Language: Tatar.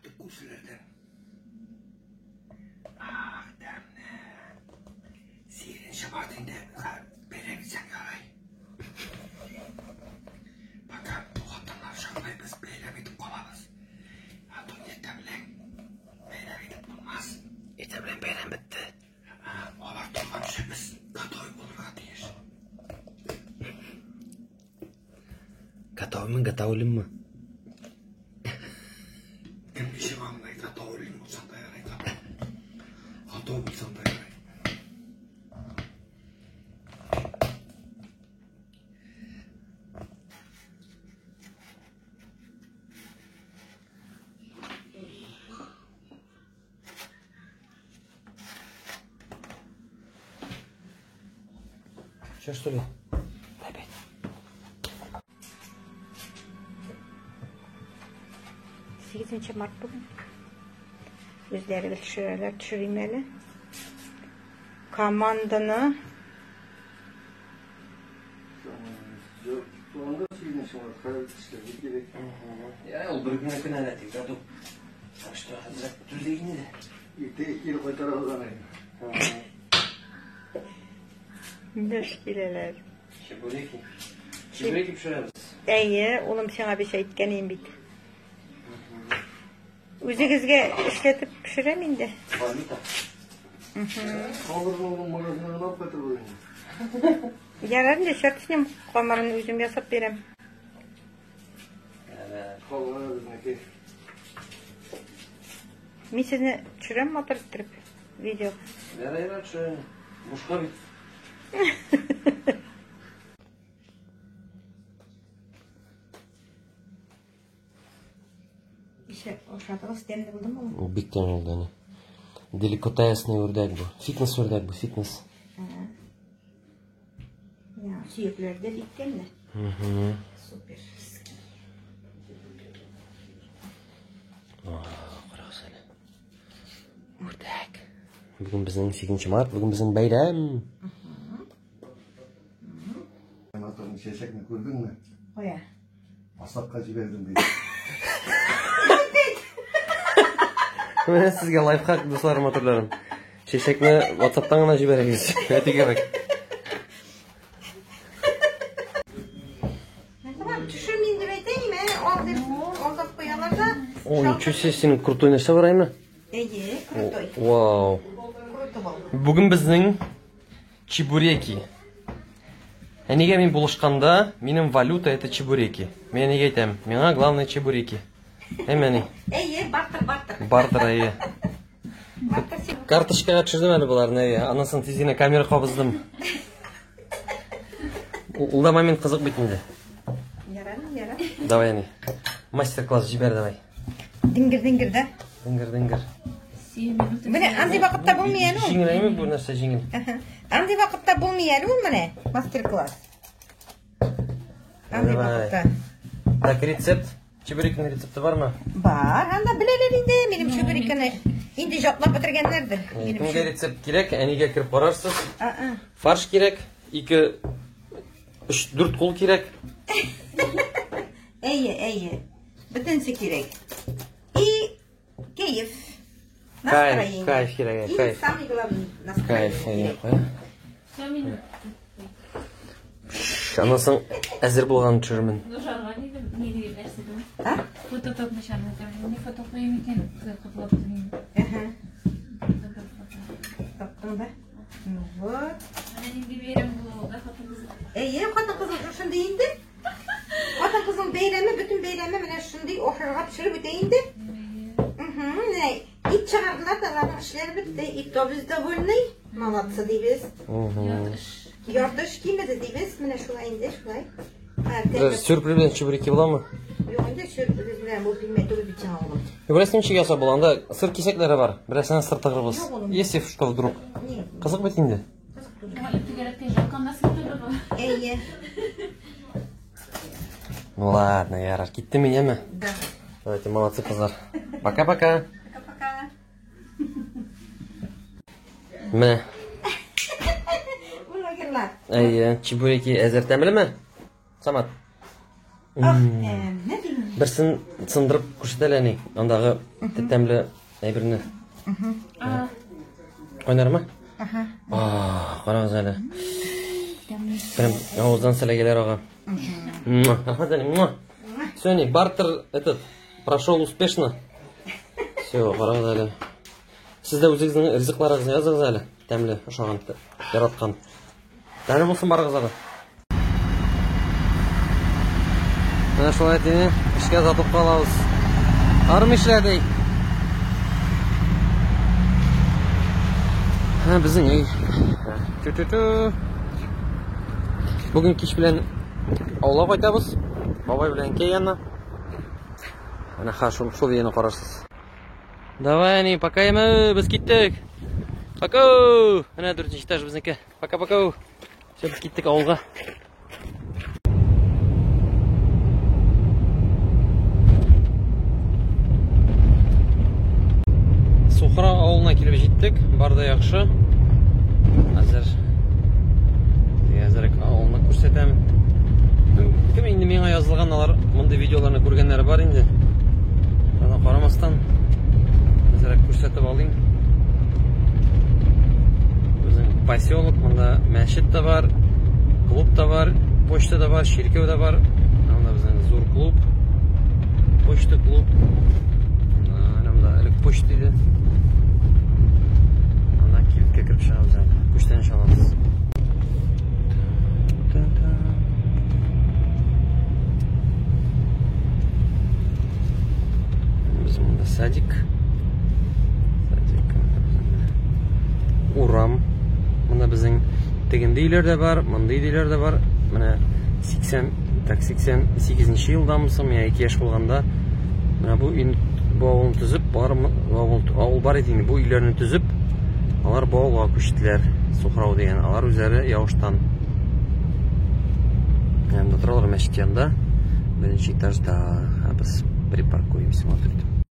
Кайттык күршеләрдән. Ах, тәмле. Сигезенче март инде бәйрәм итсәң ярай. Пока хатыннар чыкмый, без бәйрәм итеп калабыз. А то иртә белән бәйрәм итеп булмас. Иртә белән бәйрәм бетте. Алар торганчы без готовый булырга тиеш. Готовыймы, готовлюмы? Кем ничек аңлый, готовый булсаң да ярай, готов булсаң да ярай. Все, что ли? Опять. 8 март бүген. Үзләре дә төшерәләр, төшерим әле. Команданы Я, ул бер генә көн әле тик тату. Так что, хәзрәт түзик инде. Иртәгә кире кайтарабыз аны. Дәш киләләр. Чебуреки. Чебуреки пешерәбез. Әйе, улым сиңа бит әйткән идем бит. Үзегезгә эшләтеп пешерәм инде. Валюта. Камырны аның магазиннан алып кайтырбыз инде. Ярар инде, черт с ним, камырын үзем ясап бирәм. Калганы безнеке. Мин сезне төшерәм матур иттереп видео. Ярар, ярар, төшерәм. Бушка бит. Ишә ашадыгыз, тәмле булдымы ул? Бик тәмле булды әни. Деликатесный үрдәк бу. Фитнес үрдәк бу, фитнес. Я, сөякләре дә бик тәмле. Супер. Карагыз әле. Үрдәк. Бүген безнең 8 март, бүген безнең бәйрәм. Матурның чәчәкне күрдеңме? Кая? Асакка җибәрдем бит. Менә сезгә лайфхак, дусларым, матурларым. Чәчәкне WhatsApp'тан гына җибәрегез. Әти кебек. Tamam, төшермим дип әйтәйем, ә, ал дип, алдап куялар да. О, ничего себе, синең крутой нәрсә бар әйме? Әйе, крутой. Вау. Круто был. Бүген безнең чебуреки. Ә нигә мин булышканда, минем валюта это чебуреки. Мин нигә әйтәм, миңа главное чебуреки. Әйме, әни? Әйе, бартер, бартер. Бартер, әйе. Бартер син. Карточкага төшердем әле боларны, әйе. Аннан соң тиз генә камера кабыздым. Ул да момент кызык бит инде. Ярар, ярар. Давай, әни. Мастер-класс җибәр, давай. Диңгер, диңгер да. Диңгер, диңгер. Менә андый вакытта булмый әле ул. Җиңел әйме бу нәрсә җиңел? Аһа. Андый вакытта булмый әле ул менә мастер-класс. Андый Давай. вакытта. Так, рецепт. Чебурекның рецепты бармы? Бар, анда беләләр инде минем чебурекны. Инде җатлап бетергәннәрдер. Минем Кемгә рецепт кирәк, әнигә кереп карарсыз. А-а. Фарш кирәк, 2 3 4 кул кирәк. Әйе, әйе. Бөтенесе кирәк. И кәеф. Кайф, Настроение. кайф кирәк, И кайф. самый главный настроение. Кайф, әйе, кирәк. куя. Аннан соң әзер булганын төшерермен. Нушарга дидем, ни дип нәрсә А? Фото тотмышам, не фото куйым икән, котлап торыйм. Әһә. Таптың да? Ну вот. Менә нинди бәйрәм бу, да хатын-кыз. Әйе, хатын-кызның шушындый инде. Хатын-кызның бәйрәме, бөтен бәйрәме менә шундый ашарга пешереп үтә инде. Менә ит чыгардылар да, аларның эшләре бетте. И то без довольны. Молодцы дибез. Ярты эш кимеде дибез. Менә шулай инде, шулай. Ха, Берәр сюрприз белән чебуреки буламы? Юк инде сюрприз белән бу пилмән түгел бит сиңа, улым. Берәрсен ничек ясап була? Анда сыр кисәкләре бар. Берәрсенә сыр тыгырбыз. Юк, улым. Если что вдруг. Ни? Кызык бит инде. Кызык түгел. Түгәрәккә якын сыр тыгырбыз. Әйе. Ну ладно, ярар. Киттем мин, әме? Да. Давайте, молодцы, кызлар. Пока-пока. Пока-пока. Менә. Блогерлар. Әйе, чебуреки әзер тәмлеме? Самат. Ах, тәмле дим. Берсен сындырып күрсәт әле, әни, андагы тәмле әйберне. Кайнармы? Ага. А, карагыз әле. Прям авыздан селәгәйләр ага. Муа, Рәхмәт, әни. Муа. Все, әни, бартер этот прошел успешно. Все, карагыз әле. Сез дә үзегезнең ризыкларыгызны языгыз әле. Тәмле, ошаган, яраткан. Тәмле булсын барыгызга да. Менә шулай әтине эшкә озатып калабыз. Арым эшләде. Һә, безнең өй. Тю-тю-тю. Бүген кич белән авылга кайтабыз. Бабай белән әнкәй янына. Әнә ха, шул шул өйне карарсыз. Давай, әни, пока яме, без киттек. Пока. Әнә дүртенче этаж безнеке. Пока-пока. Все, без киттек авылга. Сухра авылына килеп җиттек. Бар да яхшы. Хәзер әзерәк авылны күрсәтәм. Кем инде миңа язылган, алар мондый видеоларны күргәннәре бар инде. Ана карамастан әзерәк күрсәтеп алыйм. Безнең поселок, монда мәчет тә бар, клуб та бар, почта да бар, чиркәү дә бар. Монда безнең зур клуб, почта клуб. Менә монда элек почта иде. Анда кибеткә кереп чыгабыз әле. Күчтәнәч алабыз. Без монда садик. Садик. Урам. Монда безнең тегенде өйләр дә бар, мондый өйләр дә бар. Менә 80, так 88 нче елдамы соң, миңа 2 яшь булганда, менә бу өйне, бу авылны төзеп, бар авыл, авыл бар иде инде, бу өйләрне төзеп, алар бу авылга күчтеләр. Сухрау дигән. Алар үзләре Явыштан. Янында торалар мәчет янында. Беренче этажда. Ә без припаркуемся, матур итеп.